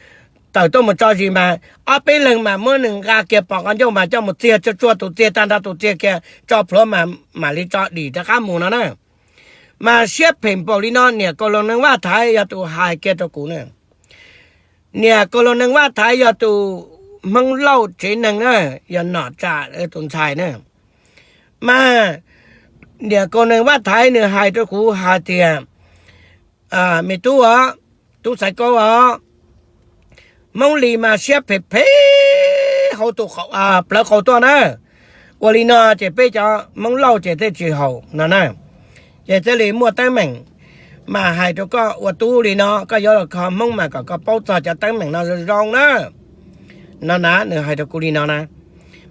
tawm tuaj mus tso zis mas ob peb leeg mas muab nws nqa kiag pos qhov ncauj mas coj mus txiag tsuag tsuag tus txiag tag nrho tus txiag kiag tso plhuav mas mam li tso dim rov qab mus no na. Mas siab phem npaum li no niam Kaus Loos Neeg Vaj Thaiv yog tus hais kiag rau kuv na. Niam Kaus Loos Neeg Vaj Thaiv yog tus Hmoob Lauj tsev neeg na, yog nom tsam tus ntxhais na. Mas niam Kaus Loos Neeg Vaj Thaiv nws hais rau kuv hais tias, me tub os, tub Xaiv Kaub os, Hmoob Lis mas siab phem phem hauv tus plawv qaus tuaj na. Ua li no ces peb cov Hmoob Lauj ces thiaj tsis haum no na. Ces thiaj li muaj teeb meem. Mas hais rau koj ua tub li no, koj yuav los kho Hmoob mas kom koj paub txog cov teeb meem no zoo zoo na. No na, nws hais rau kuv li no na.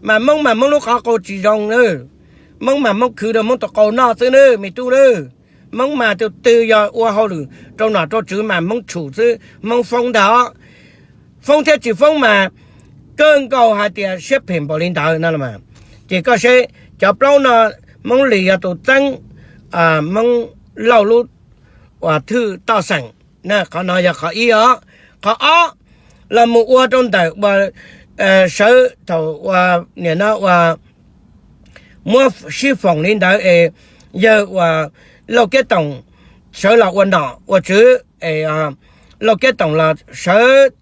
Mas Hmoob mas Hmoob lub qhov qau tsis zoo na. Hmoob mas Hmoob khwv rau Hmoob tus qau noj xwb na, me tub na. Hmoob mas tus twg yog ua hauj lwm rau nom rau tswv mas Hmoob tshum xwb, Hmoob foob ntag. Foob thiab tsis foob mas kawg nkaus hais tias siab phem npaum li ntawd no. Ces koj saib cov plaub no, Hmoob Lis yog tus txeeb Hmoob Lauj lub uas thwj toj xeem. Qhov no yog qhov ib os. Qhov ob, los mus ua rau ntawm uas sawv thaum uas nim no uas muab sib foom li ntawd es yawg uas Lauj Kiab Toom sawv los ua nom ua tswv es Lauj Kiab Toom los sawv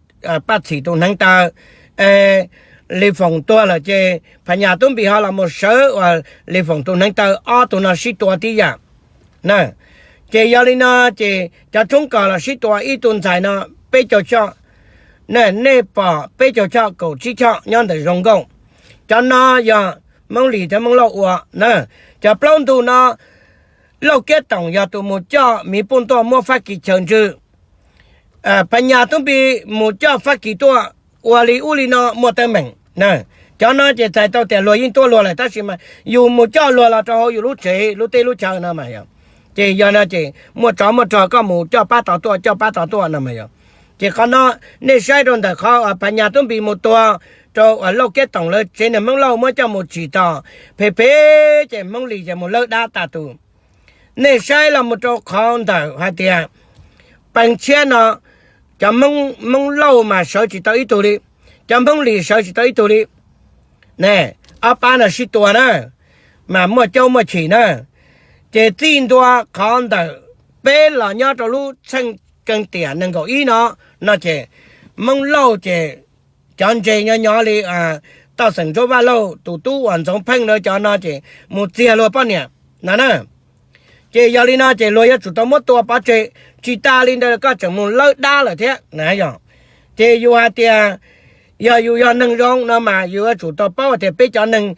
paj txhim tus hneev taw, Lis Foom tuag lawm ces Phas Nyas Tub Npis ho los mus sawv uas Lis Foom tus hneev taw, ob tug no sib tua tib yam na. Ces yog li no ces cov tshoob kos los sib tua, ib tug ntxhais no peb caug choj, nej pom peb caug choj kaum tsib choj nyob ntawm zoo nkauj. Cov no yog Hmoob Lis thiab Hmoob Lauj ua na. Cov plaub ntug no, Lauj Kiab Toom yog tus mus coj miv puj tuaj muab Fab Kis chaws ntswg. Phas Nyas Tub Npis mus coj Fab Kis tuaj ua li ub li no muaj teeb meem. Cov no ces txhais tau tias luag yeej tuaj luag lawm tab sis mas yus mus coj luag los rau hauv yus lub tsev lub teb lub chaw no mas yog. Ces yog no ces muaj tsov muaj rog koj mus coj pab tod tuaj coj pab tod tuaj no mas yog. Ces qhov no nej saib rau ntawm qhov Phas Nyas Tub Npis mus tuag rau uas Lauj Kiab Toom lawv tsev neeg Hmoob Lauj muab coj mus tsim tos phem phem ces Hmoob Lis ces mus lawb dab tas tus. Nej saib los mus rau qhov ntawm hais tias Pees Tshiab no, cov Hmoob Lauj mas sawv tsis tau ib tug li, cov Hmoob Lis sawv tsis tau ib tug li. Ne, ob pab no sib tua na, mas muaj caub muaj chim na. Ces txij ntua qhov ntawm peb los nyob rau lub txheej keeb tiam nees nkaum ib no, no ces Hmoob Lauj ces cov ntse nyob nyob li Toj Xeem Ntsuab Vaj Lauj tus tub uas Ntxoov Pheej lawv cov no ces mus txiag luag poj niam no na. Ces yog li no ces luag yuav tsum tau muab tua pov tseg, tsis tas li ntawd koj tseem mus lawb dab lawm thiab na yog. Ces yus hais tias yog yus yog neeg zoo no mas yus yuav tsum tau paub tias peb cov neeg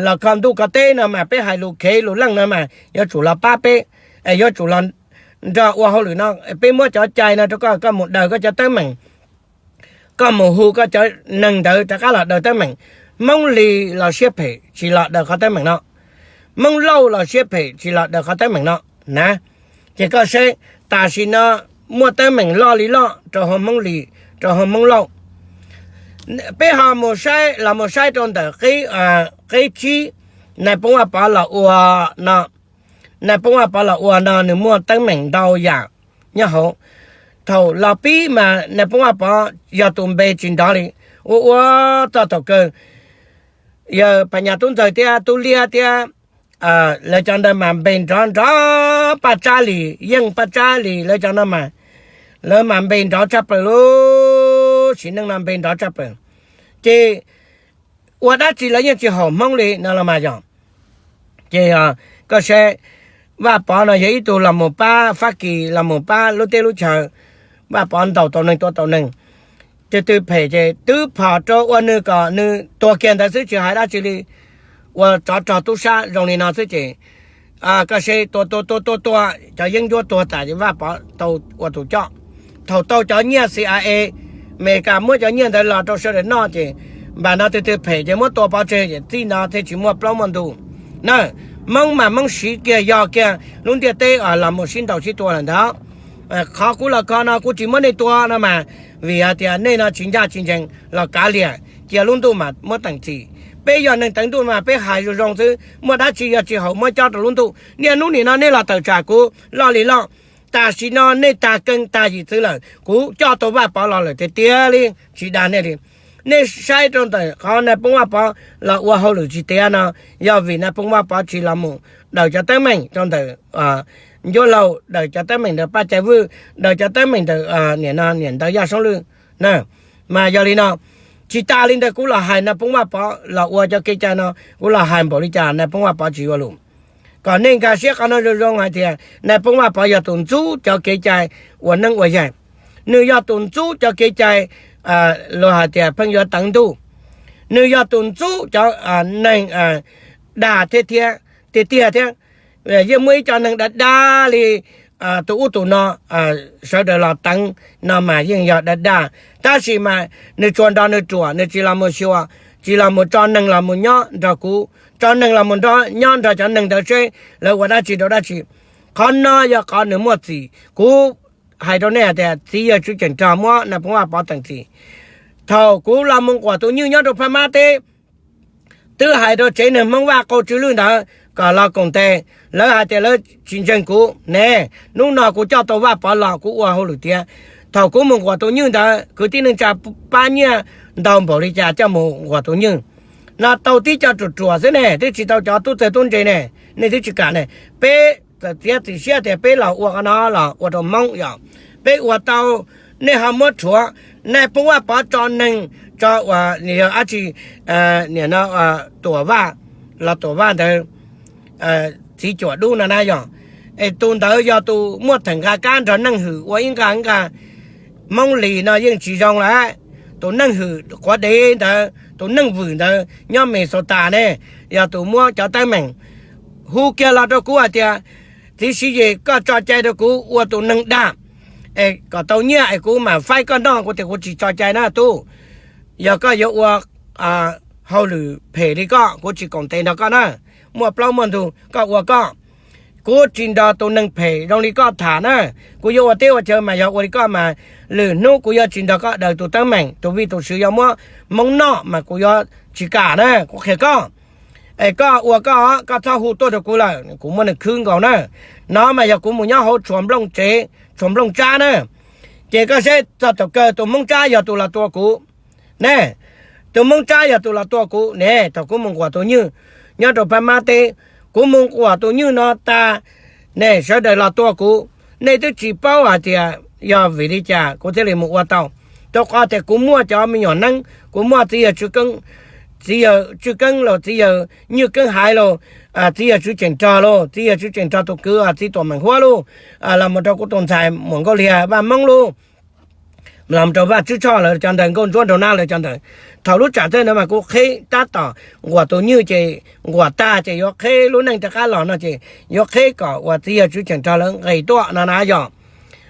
los kho ntuj kho teb no mas peb hais lus khev lus leej no mas yuav tsum los pab peb, yuav tsum los nrog ua hauj lwm no, peb muab cov cai no rau koj, koj mus daws koj cov teeb meem, koj mus hu koj cov neeg ntawd rov qab los daws teeb meem. Hmoob Lis los siab phem tsis los daws qhov teeb meem no, Hmoob Lauj los siab phem tsis los daws qhov teeb meem no na. Ces koj saib, tam sim no muaj teeb meem loj li loj rau hauv Hmoob Lis rau hauv Hmoob Lauj. Peb ho mus saib los mus saib rau ntawm qeb tsib, Nais Phoo Vaj Pov los ua no, Nais Phoo Vaj Pov los ua no nws muaj teeb meem ntau yam nyob hauv. Thaum los pib mas Nais Phoo Vaj Pov yog tus npe tsis nrov li, ua ua txog thaum kawg yawg Phas Nyas Tub Ntxawg thiab Tub Liab thiab lawv cov ntawd mas npe nrov nrov, Paj Tsab Lis, Yeej Paj Tsab Lis lawv cov no mas, lawv mas npe nrov tshaj plaws, lub sim neej no npe nrov tshaj plaws. Ces ua dab tsi lawv yeej tsis haum Hmoob li no los mas yog. Ces koj saib, Vaj Pov no yog ib tug los mus pab Fab Kis los mus pab lub teb lub chaw, Vaj Pov ntaus tau neeg tua tau neeg. Ces twb phem ces twb phom rau ua nws kom nws tuag kiag ntawd xwb tsis hais dab tsi li. Ua tsov rog tub sab zoo li no xwb ces koj saib tua tua tua tua tua cov yeeb ncuab tuag tas ces Vaj Pov tau ua tus coj. Thaum tau cov nyiaj C I A, Amelikas muab cov nyiaj ntawd los rau sawv daws noj ces npam no twb twb phem ces muab tua pov tseg ces txij no thiaj tsis muaj plaub muaj ntug na. Hmoob mas Hmoob siv kiag yog kiag lub ntiaj teb los mus sib ntaus sib tua lawm ntag. Qhov kuv los kho no kuv tsis muab nej tua no mas vim hais tias nej no tsis ncaj tsis ncees los kav liam cia lub ntuj mas muab teem txim. Peb yog neeg teev ntuj mas peb hais zoo zoo xwb, muaj dab tsi yog tsis haum muab cob rau lub ntuj. Niaj hnub nim no nej los tawm tsam kuv loj li loj, tam sim no nej tag keeb tag yim txwv lawm, kuv coj tau Vaj Pov los lawm tiag tiag li, tsis dag nej li. Nej saib rau ntawm qhov Nais Phoo Vaj Pov los ua hauj lwm tsis tiav no, yog vim Nais Phoo Vaj Pov tsis los mus daws cov teeb meem rau ntawm Ncuab Laug, daws cov teeb meem ntawm Paj Cai Vwj, daws cov teeb meem ntawm nim no niam ntawd Yaj Soob Lwj na. Mas yog li no, tsis tas li ntawd kuv los hais Nais Phoo Vaj Pov los ua cov kev cai no, kuv los hais npaum li cas Nais Phoo Vaj Pov tsis yuav lus. Kom nej nkag siab qhov no zoo zoo hais tias Nais Phoo Vaj Pov yog tus ntxub cov kev cai ua neeb ua yaig. Nws yog tus ntxub cov kev cai, luag hais tias pheej yuav teev ntuj. Nws yog tus ntxub cov neeg dag thiab thiab tiag tiag thiab. Yeej muaj ib co neeg dag dag li tus ub tus no, sawv daws los teev no mas yeej yog dag dag. Tab sis mas nws tsuas nrog nws ruam, nws tsis los mus xyuas, tsis los mus tso neeg los mus nyob nrog kuv, tso neeg los mus nyob nrog cov neeg ntawd seb lawv ua dab tsi rau dab tsi. Qhov no yog qhov nws muaj txim. Kuv hais rau nej hais tias txiv yawg Tswv Cheem Rog muab Nais Phoo Vaj Pov teem txim. Thaum kuv los mus nquam tus nywj nyob rau Phab Mab teb, twb hais rau tsev neeg Hmoob Vaj Qau Tsw Lwj ntawd kom los koom tes, lawv hais tias lawv tsis ntseeg kuv ne. Hnub no kuv coj tau Vaj Pov los kuv ua hauj lwm tiav. Thaum kuv mus nquam tus nywj ntawd kwv tij neej tsa pab nyiaj ntau npaum li cas coj mus nquam tus nywj no, tau tib co ruam ruam xwb ne, twb tsis tau cov tub txawg tub ntse ne, nej twb tsis kam ne. Peb txawm txiav txim siab tias peb los ua qhov no los ua rau Hmoob yom, peb ua tau, nej ho muab rhuav Nais Phoo Vaj Pov tso neeg, tso uas yog dab tsi, nim no Tuam Vaj, los Tuam Vaj ntawd, txiv cuam dub no na yog, es tus ntawd yog tus muaj theem nqa kab nrog Neej Hwm ua ib nqa nqa. Hmoob Lis no yeej tsis zoo lawm. Tus Neej Hwm quav dev ntawd, tus Neej Vwm ntawd nyob Mes Xos Tas ne, yog tus muab cov teeb meem hu kiag los rau kuv hais tias, txiv Siv Yis, koj tso cai rau kuv ua tus neeg dag es kom tau nyiaj es kuv mam faib koj noj. Kuv tias kuv tsis tso cai na tub, yog koj yuav ua hauj lwm phem li koj kuv tsis koom tes nrog koj na. Muaj plaub muaj ntug koj ua koj, kuv tsis nrog tus neeg phem zoo li koj tham na. Kuv yuav ua teb ua chaw mas yog ua li koj mas lwm hnub kuv yuav tsis nrog koj daws tus teeb meem, tus vij tus sw yuav muab Hmoob noj mas kuv yuav tsis kam na, kuv qhia koj. Es koj ua koj, koj txhob hu tuaj rau kuv lawm, kuv muab nws khwb nkaus na. No mas yog kuv mus nyob hauv tshuas nplooj tsev, tshuas nplooj tsab na. Ces koj saib txog thaum kawg tus Hmoob Tsab yog tus los tua kuv ne. Tus Hmoob Tsab yog tus los tua kuv ne. Thaum kuv mus nquam tus nywj nyob rau Phab Mab teb, kuv mus nquam tus nywj no tas ne, sawv daws los tua kuv. Nej twb tsis paub hais tias yog vim li cas kuv thiaj li mus ua tau. Rau qhov tias kuv muaj cov me nyuam neeb, kuv muaj txiv yawg Tswj Keeb, txiv yawg Tswj Keeb los txiv yawg Nywj Keeb Haiv los, txiv yawg Tswv Cheem Rog los, txiv yawg Tswv Cheem Rog tus kwv txiv Tuam Meem Huab los, los mus rau kuv tus ntxhais Muam Nkauj Liag Vaj Moob los, los mus rau Vaj Tswb Tshoj lawv cov ntawd, Nkauj Ntsuab Nraug Nab lawv cov ntawd. Thaum lub tsam teb ntawd mas kuv qheb tab tom nquam tus nywj ces nquam tag ces yuav qheb lub neej rov qab los no ces yuav qheb kom uas txiv yawg Tswv Cheem Rog lawv nqis tuaj no na yog.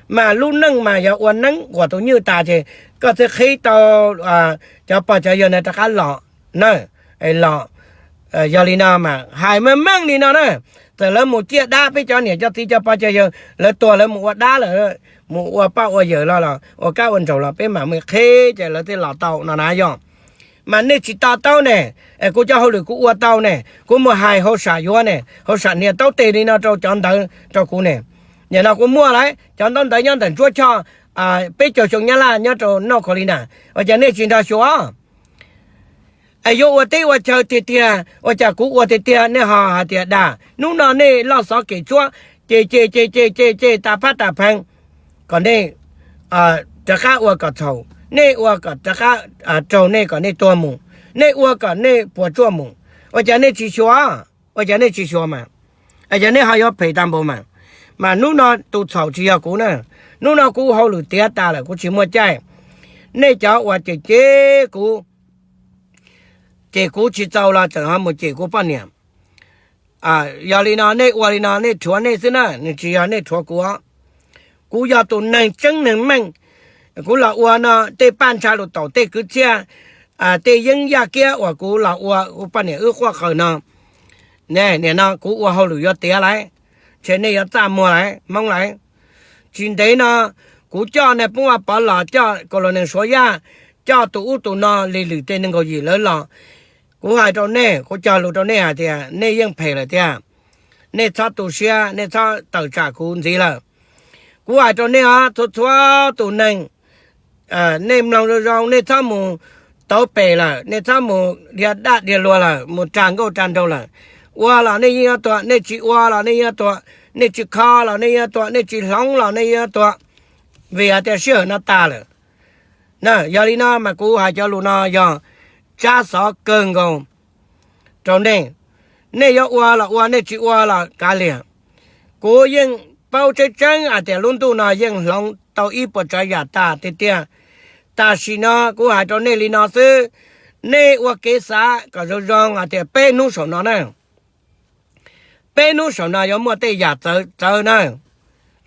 Mas lub neej mas yog ua neeb nquam tus nywj tas ces koj thiaj qheb tau cov pog cov yawg na rov qab los na, los. Yog li no mas hais meej meej li no na, txawm lawv mus ciaj dab, peb cov niam cov txiv cov pog cov yawg lawv tuag lawv mus ua dab lawm, mus ua poj ua yawm los los ua kab ua ntsaum los peb mam mus qheb ces lawv thiaj los tau no na yog. Mas nej tsis to taub ne, es kuv cov hauj lwm kuv ua tau ne, kuv mus hais hauj sam yuav ne, hauj sam nias taub tes li no rau cov ntawd rau kuv ne. Nim no kuv muaj lawm cov ntaub ntawv nyob ntawm Ntsuab Choj, peb caug xyoo Nyab Laj nyob rau North Carolina, ua cas nej tsis nrog xyuas? Es yuav ua teb ua chaw tiag tiag ua cas kuv ua tiag tiag nej ho hais tias dag. Hnub no nej loj xov kev tshuab ces ces ces ces ces ces tas phab tas pheej kom nej rov qab ua kom txhaum, nej ua kom rov qab raug nej kom nej tuag mus, nej ua kom nej puas tsuaj mus. Ua cas nej tsis xyuas? Ua cas nej tsis xyuas mas? Ua cas nej ho yuav phem tag npaum mas? Mas hnub no tus txhaum tsis yog kuv na, hnub no kuv hauj lwm tiav tas lawm kuv tsis muaj caij. Nej cov uas cem cem kuv, ces kuv tsis txaus los tseem ho mus cem kuv poj niam. Yog li no nej ua li no nej rhuav nej xwb na, nws tsis yog nej rhuav kuv. Kuv yog tus neeg tseeb neeg meej, kuv los ua no tej paj ntsha lus taum tej kwv txhiaj, tej yeeb yaj kiab uas kuv los ua kuv poj niam wb quaj qw no. Nim no kuv ua hauj lwm yuav tiav lawm, ntshe nej yuav txaj muag lawm Hmoob lawm. Tsis ntev no kuv coj Nais Phoo Vaj Pov los, coj Kaus Lau Nees Suav Yaj, coj tus ub tus no li lwm tej nees nkaum yim lawv los. Kuv hais rau nej, kuv cog lus rau nej hais tias nej yeej phem lawm tiag. Nej txhob tu siab, nej txhob tawm tsam kuv ntxiv lawm. Kuv hais rau nej os, txhua txhua tus neeg, nej mloog zoo zoo, nej txhob mus tauv pem lawm, nej txhob mus dhia daj dhia luag lawm, mus rag nkauj rag nraug lawm. Ua los nej yeej yuav tuag, nej tsis ua los nej yeej yuav tuag, nej tsis kho los nej yeej yuav tuag, nej tsis hloov los nej yeej yuav tuag, vim hais tias sij hawm no tas lawm. Yog li no mas kuv hais cov lus no yog tsab xov kawg nkaus rau nej. Nej yuav ua los ua, nej tsis ua los kav liam. Kuv yeej paub tseeb tseeb hais tias lub ntuj no yeej hloov tau ib puas tsav yam tas tiag tiag. Tam sim no kuv hais rau nej li no xwb, nej ua kev xav kom zoo zoo hais tias peb hnub saum no na, peb hnub saum no yuav muaj tej yam txawv txawv na.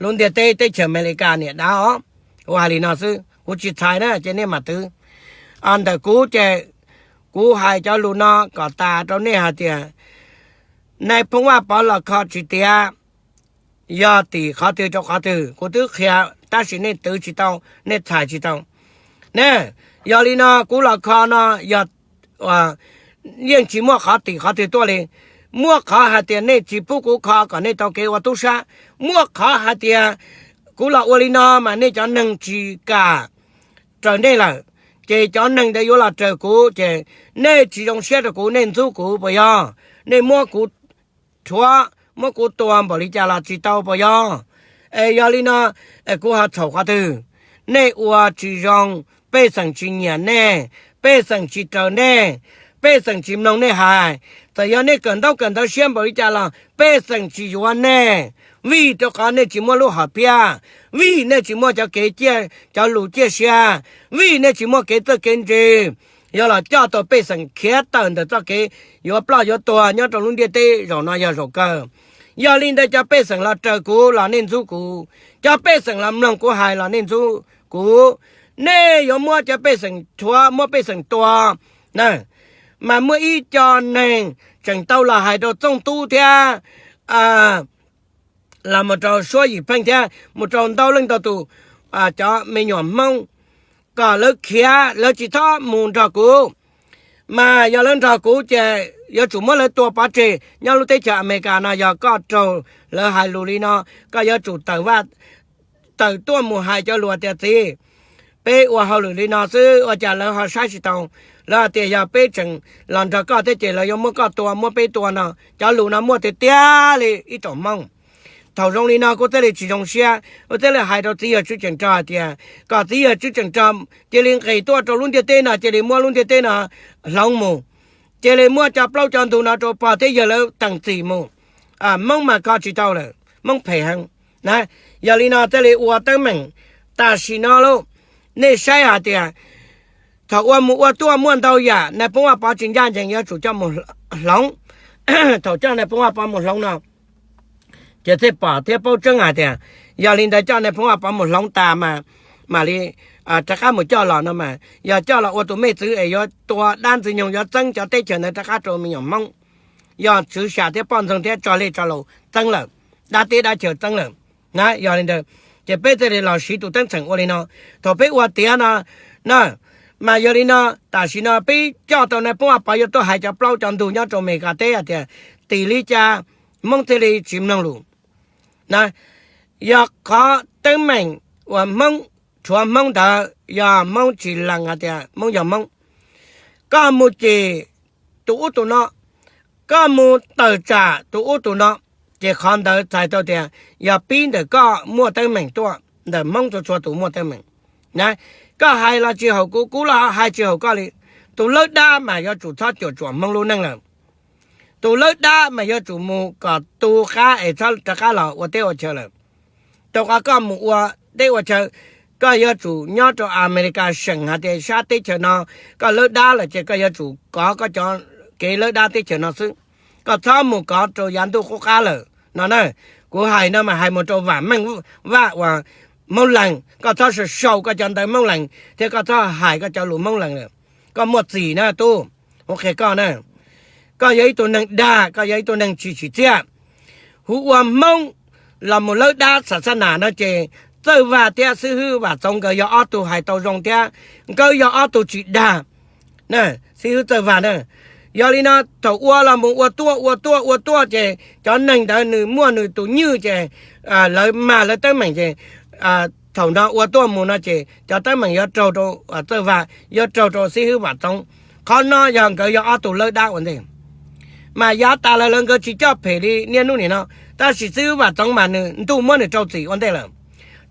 lub ntiaj teb teb chaws Amelikas niam dav os. Kuv hais li no xwb, kuv tsis txhais na ces nej mam twv. Ntawm kuv ces kuv hais cov lus no kom tas rau nej hais tias, nais phoo Vaj Pov los kho tsis tiav, yog tim qhov twg rau qhov twg kuv twb qhia, tab sis nej twv tsis tau, nej txhais tsis tau. Ne, yog li no kuv los kho no yog yeej tsis muaj qhov tim qhov twg tuaj li. Muaj qhov hais tias nej tsis pub kuv kho kom nej tau kev ua tub sab, muaj qhov hais tias kuv los ua li no mas nej cov neeg tsis kam raws nej lawm, ces cov neeg ntawd yuav los raws kuv, ces nej tsis zoo siab rau kuv, nej ntxub kuv puas yog? Nej muab kuv rhuav, muab kuv tua npaum li cas los tsis tau puas yog? Es yog li no, kuv ho txhaum qhov twg? Nej ua tsis zoo, pej xeem tsis nyiam nej, pej xeem tsis raws nej, pej xeem tsis mloog nej hais. Txawm yog nej kawm ntaub kawm ntawv siab npaum li cas los pej xeem tsis yuav nej, vim rau qhov nej tsis muaj lub hom phiaj, vim nej tsis muaj cov kev, cov lus ciaj sia, vim nej tsis muaj kev txawj kev ntse, yuav los coj tau pej xeem khiav tawm ntawm txoj kev yuav ploj yuav tuag nyob rau lub ntiaj teb zaum no yog zaum kawg. Yog li ntawd cov pej xeem los raws kuv los nej ntxub kuv, cov pej xeem los mloog kuv hais los nej ntxub kuv. Nej yuav muab cov pej xeem rhuav, muab pej xeem tua na. Mas muaj ib co neeg tseem tau los hais rau Txooj Tub thiab los mus rau Suab Yim Pheej thiab mus rau ntau leej ntau tus cov me nyuam Hmoob kom lawv khiav, lawv tsis txhob mus nrog kuv. Mas yog lawv nrog kuv ces yuav tsum muab lawv tua pov tseg nyob lub teb chaws Amelikas no. Yog koj raug lawv hais lus li no, koj yuav tsum tawm tuaj mus hais cov lus tias, txiv, peb ua hauj lwm li no xwb ua cas lawv ho saib tsis taus, lawv hais tias yog peb tseem los nrog koj thiab ces lawv yuav muab koj tua, muab peb tua no. Cov lus no muaj tiag tiag li ib tsoom Hmoob. Thaum zoo li no kuv thiaj li tsis zoo siab, kuv thiaj li hais rau txiv yawg Tswv Tseem Rog hais tias kom txiv yawg Tswv Tseem Rog cia li nqis tuaj rau lub ntiaj teb no, cia li muab lub ntiaj teb no hloov mus, cia li muab cov plaub cov ntug no rau pog thiab yawg lawv teem txim mus. Hmoob mas kho tsis tau lawm, Hmoob phem heev na. Yog li no thiaj li ua teeb meem tam sim no lauj. Nej saib hais tias thaum ua mus ua tuaj muaj ntau yam, nais phoo Vaj Pov tsis ncaj ncees yuav tsum coj mus hloov. Thaum coj nais phoo Vaj Pov mus hloov no ces thiaj pom thiab paub tseeb hais tias yog li ntawd coj nais phoo Vaj Pov mus hloov tas mas mam li rov qab mus coj los no mas yog coj los ua tus mej txwv es yuav tua dab Ntxwg Nyoog, yuav txeeb cov teb chaws ntawd rov qab rau me nyuam Hmoob. Yog Tswv Xyas thiab Poj Ntxoog thiab tso lej tso laus txeeb lawm, dab teb dab chaw txeeb lawm na. Yog li ntawd ces peb thiaj li los siv tus teeb txheem ua li no. Thaum peb ua tiav no na, mas yog li no tam sim no peb coj tau nais phoo Vaj Pov yuav tuaj hais cov plaub cov ntug nyob rau Amelikas teb hais tias tim li cas Hmoob thiaj li tsis mloog lus na. Yog qhov teeb meem uas Hmoob rhuav Hmoob ntawd yog Hmoob tsis lees hais tias Hmoob yog Hmoob. Koj mus cem tus ub tus no, koj mus tawm tsam tus ub tus no, ces qhov ntawd txhais tau tias yog pib ntawm koj muaj teeb meem tuaj, ntawm Hmoob txhua txhua tus muaj teeb meem na. Koj hais los tsis haum kuv, kuv los hais tsis haum koj li. Tus lawb dab mas yuav tsum txhob cuam tsuam Hmoob lub neej lawm. Tus lawb dab mas yuav tsum mus kom tu qab es txhob rov qab los ua teb ua chaw lawm. Rau qhov koj mus ua teb ua chaw, koj yuav tsum nyob rau Amelikas seem hais tias sab teb chaws no koj lawb dab lawm ces koj yuav tsum kov koj cov kev lawb dab teb chaws no xwb. Koj txhob mus kov rau yav ntuj qub qab lawm no na. Kuv hais no mas hais mus rau Vam Meej Vaj uas Hmoob Lees, koj txhob sau sau koj cov ntawv Hmoob Lees thiab koj txhob hais koj cov lus Hmoob Lees lawm. Koj muaj txim na tub, kuv qhia koj na. Koj yog ib tug neeg dag, koj yog ib tug neeg tsis tsim txiaj. Hu ua Hmoob los mus lawb dab xam xab nas no ces Txawj Vaj thiab Xib Hwb Vam Txoov nkawd yog ob tug hais tau zoo thiab, nkawd yog ob tug tsis dag. Xib Hwb Txawj Vaj na, yog li no thaum ua los mus ua tuaj ua tuaj ua tuaj ces cov neeg ntawd nws muaj nws tus nywj ces lawv mag lawv teeb meem ces thaum no ua tuaj mus no ces cov teeb meem yuav raug rau Txawj Vaj, yuav raug rau Xib Hwb Vam Txoov. Qhov no yog nkawd yog ob tug lawb dab ua ntej. Mas yav tas lawm lawv nkawd tsis coj phem li niaj hnub nim no, tab sis Xib Hwb Vam Txoov mas nws ntuj muab nws rau txim ua ntej lawm,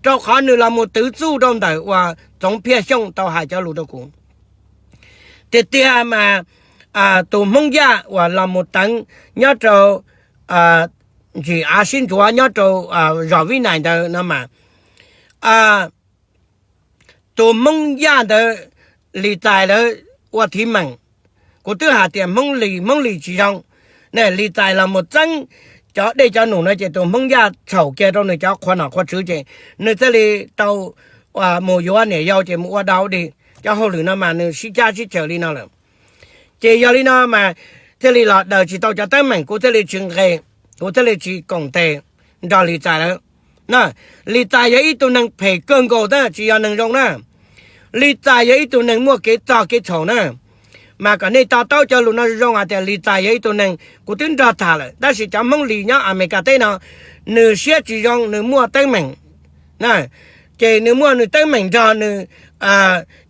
rau qhov nws los mus twv txuj rau ntawm uas Txoov Phiaj Xyooj tau hais cov lus rau kuv. Tiag tiag mas tus Hmoob Yaj uas los mus teev nyob rau ntsis av sib ntsuav nyob rau zos Vib Nais ntawd no mas tus Hmoob Yaj ntawd Lis Txais lawv ua thiv meem. Kuv twb hais tias Hmoob Lis, Hmoob Lis tsis zoo. Lis Txais los mus txeeb cov dej cov num no ces tus Hmoob Yaj txhaum kiag rau nws cov qhua nom qhua tswv ces nws thiaj li tau mus yuav niam yau ces mus ua dog dig. Cov hauj lwm no mas nws sib cab sib caws li no lawm. Ces yog li no mas thiaj li los daws tsis tau cov teeb meem, kuv thiaj li tsis nqes, kuv thiaj li tsis koom tes nrog Lis Txais lawm. Lis Txais yog ib tug neeg phem kawg nkaus tab tsis yog neeg zoo na. Lis Txais yog ib tug neeg muaj kev txog kev txhaum na. Mas kom nej to taub cov lus no zoo hais tias Lis Txais yog ib tug neeg kuv twb nrog tham lawm, tab sis cov Hmoob Lis nyob Amelikas teb no, nws siab tsis zoo, nws muaj teeb meem. Ces nws muaj nws teeb meem nrog nws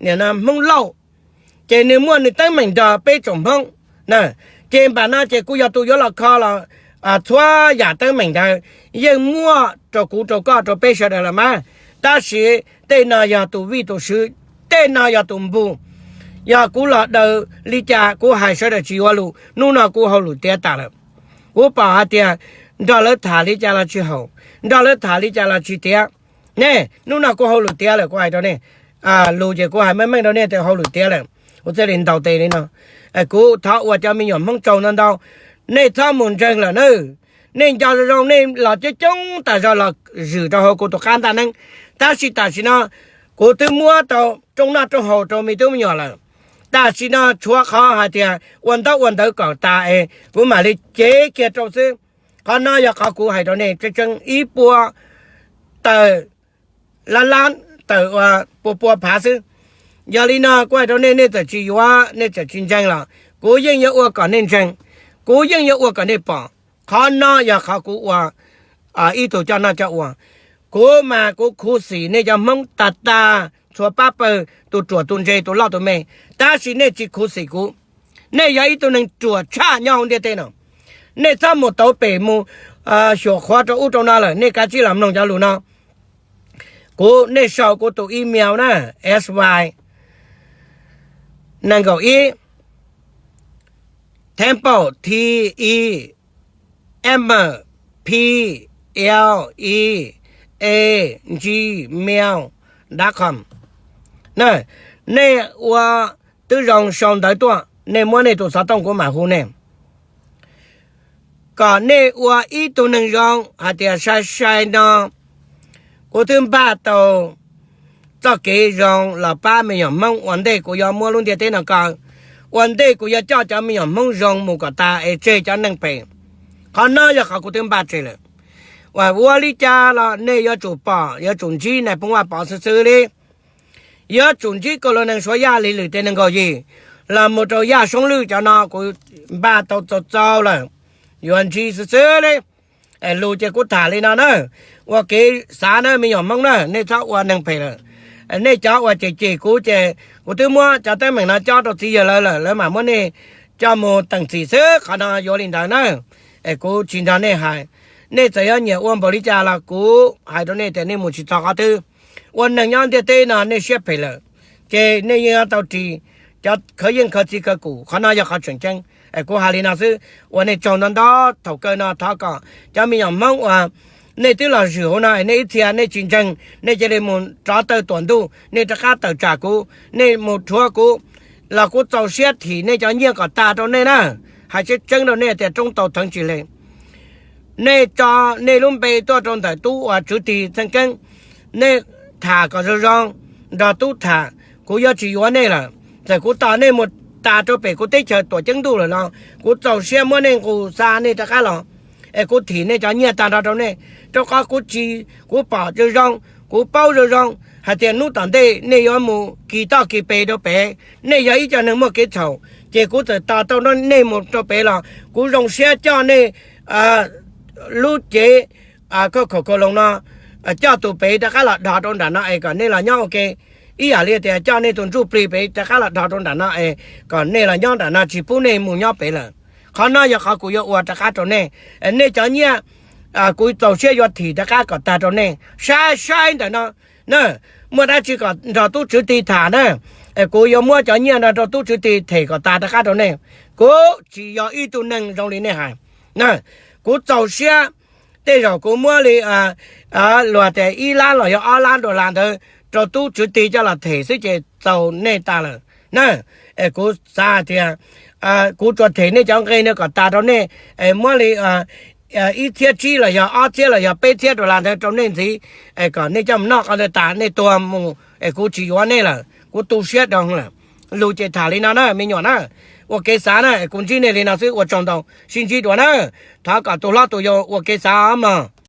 niam no Hmoob Lauj, ces nws muaj nws teeb meem nrog peb tsoom Hmoob. Ces npaum no ces kuv yog tus yuav los kho los txhua yam teeb meem ntawd yeej muaj rau kuv rau koj rau peb sawv daws los mas, tab sis tej no yog tus vij tus sw, tej no yog tus npug. Yog kuv los daws li cas kuv hais sawv daws tsis yuav lus, hnub no kuv hauj lwm tiav tas lawm. Kuv pom hais tias nrog lawv tham li cas los tsis haum, nrog lawv tham li cas los tsis tiav. Nej, hnub no kuv hauj lwm tiav lawm, kuv hais rau nej, lus ces kuv hais meej meej rau nej tias hauj lwm tiav lawm, kuv thiaj li ntaus tes li no. Kuv thov ua cov me nyuam Hmoob tsaug ntau ntau, nej txhob mus ntseeg lawm nawb. Nej nco zoo zoo nej los coob coob tas zog los zwm rau hauv kuv tus qab ntaj neeb, tab sis tam sim no kuv twb muab tau rooj noj rooj haus rau me tub me nyuam lawm. Tam sim no tshuav qhov hais tias ua ntaub ua ntawv kom tas es kuv mam li cev kiag rau xwb. Qhov no yog qhov kuv hais rau nej tseeb tseeb ib puas tawm lab lab tawm ua pua pua phav xwb. Yog li no kuv hais rau nej, nej txawm tsis yuav, nej txawm tsis ntseeg los kuv yeej yuav ua kom nej ntseeg, kuv yeej yuav ua kom nej pom. Qhov no yog qhov kuv ua ib tug coj noj coj ua. Kuv mas kuv khuv xim nej cov Hmoob tag tag txhua pab pawg, tus ruam tus ntse, tus loj tus me, tab sis nej tsis khuv xim kuv. Nej yog ib tug neeg ruam tshaj nyob hauv ntiaj teb no. Nej txhob mus tauv pem mus xyuam qhuav rau ub rau no lawm, nej kav tsij los mloog cov lus no. Kuv, nej sau kuv tus email na, sy nees nkaum ib, temple, t e m p l e at gmail dot com. Nej ua twb zoo sau ntawv tuaj, nej muab nej tus xov tooj kuv mam hu nej. Kom nej ua ib tug neeg zoo hais tias sai sai no kuv twb npaj tau txoj kev zoo los pab me nyuam Hmoob ua ntej kuv yuav muab lub ntiaj teb no kaw, ua ntej kuv yuav coj cov me nyuam Hmoob zoo mus kom tas es tseg cov neeg phem. Qhov no yog qhov kuv twb npaj tseg lawm. Ua, ua li cas los nej yuav tsum pom, yuav tsum ntsib nais phoo Vaj Pov xwb xwb li. Yuav tsum ntsib Kaus Lau Nees Suav Yaj Lis Lwm Tes Nees Nkaum Yim los mus rau Yaj Soob Lwj cov no kuv npaj tau txaus txaus lawm, yuav ntsib xwb xwb li. Lus ces kuv tham li no na, ua kev xav na me nyuam Hmoob na, nej txhob ua neeg phem lawm. Nej cov uas cem cem kuv ces kuv twb muab cov teeb meem no cob rau txiv yawg lawv lawm, lawv mam muab nej coj mus teem txim xwb, qhov no yuav li ntawd na. Es kuv tsis nrog nej hais, nej txawm yuav nyiam ua npaum li cas los kuv hais rau nej tias nej mus tsis txog qhov twg. Ua neeg nyob ntiaj teb no nej siab phem lawm, ces nej yeej yuav tau ris cov khawv yeej khawv txiv khawv kum. Qhov no yog qhov tseem ceeb. Kuv hais li no xwb, ua nej tsaug ntau ntau. Thaum kawg no thov kom cov me nyuam Hmoob uas nej twb los zwm hauv no, nej ib txhia nej tsis ntseeg, nej cia li mus rov tawm tuam ntuj, nej rov qab tawm tsam kuv, nej mus rhuav kuv los kuv txaus siab thim nej cov nyiaj kom tas rau nej na. Hais tseeb tseeb rau nej tias roob tau theev tsis le. Nej tso nej lub npe tuaj rau ntawm tub uas tswv tig Txheej Keeb, nej tham kom zoo zoo nrog tub tham, kuv yuav tsis yuav nej lawm. Txawm kuv tos nej mus tas rau pem kuv teb chaws tuam ceeb ntuj lawm los kuv txaus siab muab nej nqus xa nej rov qab los, es kuv thim nej cov nyiaj tag nrho rau nej. Rau qhov kuv tsis, kuv pom zoo zoo, kuv paub zoo zoo hais tias hnub tom ntej nej yuav mus kis toj kis pes rau pem. Nej yog ib co neeg muaj kev txhaum, ces kuv txawm tos tau nej mus rau pem los kuv zoo siab coj nej lub cev koj khaum khaus loos no, coj tus pem rov qab los dhos rau nram no es kom nej los nyob ua ke. Ib yam li tias coj nej tus ntsuj plig pem rov qab los dhos rau nram no es kom nej los nyob nram no tsis pub nej mus nyob pem lawm. Qhov no yog qhov kuv yuav ua rov qab rau nej. Nej cov nyiaj kuv txaus siab yuav thim rov qab kom tag rau nej. Saib saib ntawm no na, muaj dab tsi kom nrog tub tswv tig tham na, kuv yuav muab cov nyiaj no rau tub tswv tig them kom tag rov qab rau nej. Kuv tsis yog ib tug neeg zoo li nej hais. Kuv txaus siab, tej zaum kuv muab li luag tias ib lab los yog ob lab dollar ntawd rau tub tswv tig coj los them xwb ces txaus nej tas lawm na. Es kuv xav hais tias kuv tsuas them nej cov nqe no kom tas rau nej, es muab li ib txhiab tsib los yog ob txhiab los yog peb txhiab dollar ntawd rau nej ntxiv, es kom nej coj mus noj qhov ntawd tas nej tuag mus es kuv tsis yuav nej lawm, kuv tu siab rau lawm. Lus ces tham li no na me nyuam na, ua kev xav na, kuv ntsib nej li no xwb, ua tsaug ntau, sib ntsib dua na. Thov kom tus hlob tus yau ua kev xav mog.